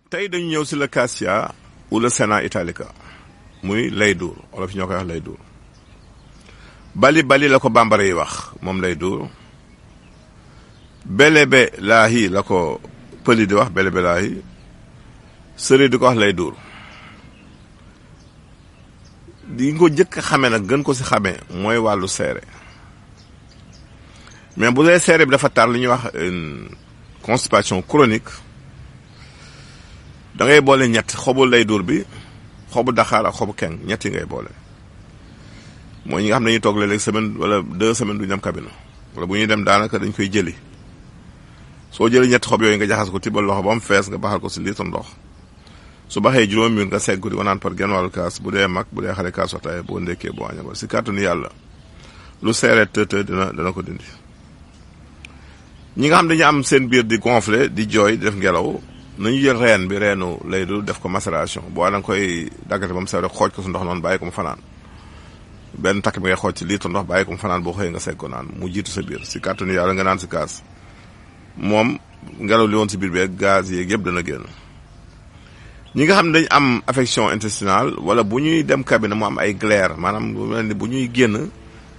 tey dañu ñëw si le cassia ou le Senna italica muy lay duur wala fi ñoo koy wax lay duur bali la ko bambara yi wax moom lay duur belebe laahi la ko pëli di wax belebe laahi sëri di ko wax lay duur di nga ko jëkk xamee nag gën ko si xamee mooy wàllu seere mais bu dee seere bi dafa tar li ñuy wax une constipation chronique da ngay boole ñett xobu lay duur bi xobu daxaar ak xobu keng ñett yi ngay boole mooy ñi nga xam ne dañuy toog léeg-léeg semaine wala 2 semaines du ñu dem cabine wala bu ñuy dem daanaka dañ koy jëli soo jëlee ñetti xob yooyu nga jaxas ko tibbal loxo ba mu fees nga baxal ko si litre ndox su baxee juróomi minute nga segg ko di ko naan par genn wàllu kaas bu dee mag bu dee xale kaas waxtaay boo ndekkee boo aña ba si kàttanu yàlla lu seeree të dana ko dindi. ñi nga xam dañu am seen biir di gonfler di jooy di def ngelaw nañu jël reen bi reenu lay du def ko macération boo da nga koy daggate ba mu sew rek xooj ko su ndox noonu bàyyi ko mu fanaan benn takk bi ngay xooj ci litre ndox bàyyi ko mu fanaan boo xëyee nga segg ko naan mu jiitu sa biir si kàttanu yàlla nga naan si kaas moom ngelaw li woon si biir bi ak gaz yeeg yëpp dana génn. ñi nga xam ne dañu am affection intestinale wala bu ñuy dem cabine mu am ay glaire maanaam lu mel ni bu ñuy génn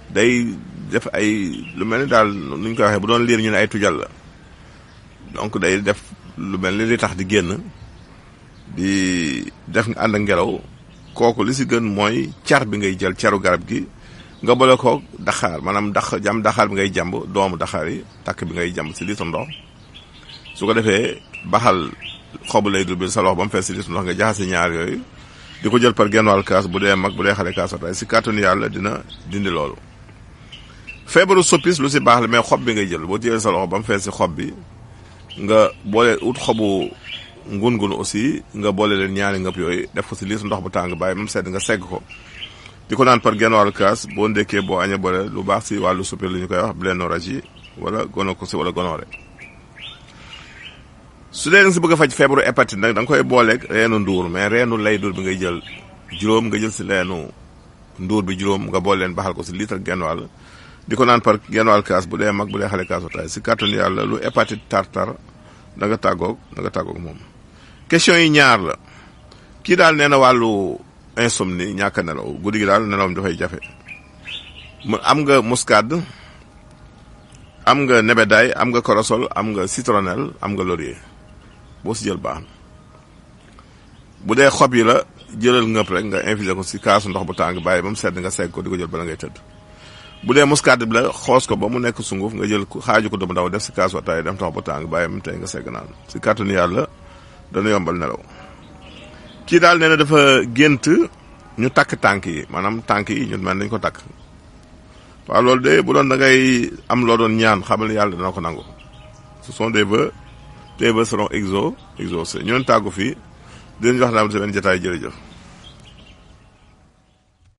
day def ay lu mel ni daal nu ñu koy waxee bu doon liir ñu ne ay tujal la donc day def lu mel ni li tax di génn di def nga ànd ak ngelaw kooku li si gën mooy car bi ngay jël caru garab gi nga boole ko daxaar maanaam daxaar bi ngay jàmb doomu daxaar yi takk bi ngay jàmb si litre ndox su ko defee baxal xobu lay dul bi sa loxo ba mu fees si litre ndox nga jaxase ñaar yooyu di ko jël par genn wàll kaas bu dee mag bu dee xale kaas waxtaay si kàttanu yàlla dina dindi loolu. feebaru soppis lu si baax la mais xob bi ngay jël boo jëlee sa loxo ba mu fees si xob bi nga boole ut xobu ngun aussi nga boole leen ñaari ngëp yooyu def ko si litre ndox bu tàng bàyyi ba mu sedd nga segg ko di ko naan par genn wàllu kaas boo ndekkee boo añee boole lu baax si wàllu soppis lu ñu koy wax blénorragie wala gonocoque wala gonorrhée. su dee nga si bëgg a faj feebaru hépatite nag da nga koy booleeg reenu nduur mais reenu lay duur bi ngay jël juróom nga jël si reenu nduur bi juróom nga boole leen baxal ko si litre genn wàll di ko naan par genn wàll kaas bu dee mag bu dee xale kaas waxtaay si kàttanu yàlla lu hépatite tartar da nga tàggoog moom. question yi ñaar la kii daal nee na wàllu insomnie ñàkk a nelaw guddi gi daal nelawam dafay jafe am nga muscade am nga nebedaay am nga corossol am nga citronnelle am nga laurier boo si jël baax na bu dee xob yi la jëlal ngëpp rek nga infuser ko si kaasu ndox bu tàng bàyyi ba mu sedd nga segg ko di ko jël bala ngay tëdd bu dee muscade bi la xoos ko ba mu nekk sunguf nga jël xaaju ko doomu ndaw def si kaasu ataay def ndox bu tàng bàyyi ba mu tey nga segg naan si kàttanu yàlla dana yombal nelaw. kii daal nee na dafa gént ñu takk tànk yi maanaam tànk yi ñun man dañ ko takk waaw loolu de bu doon da ngay am loo doon ñaan xamal yàlla dana ko nangu ce sont des vœux tes vœux seront exaucés ñoon tàggu fii dinañ wax naa benn jotaay jërëjëf.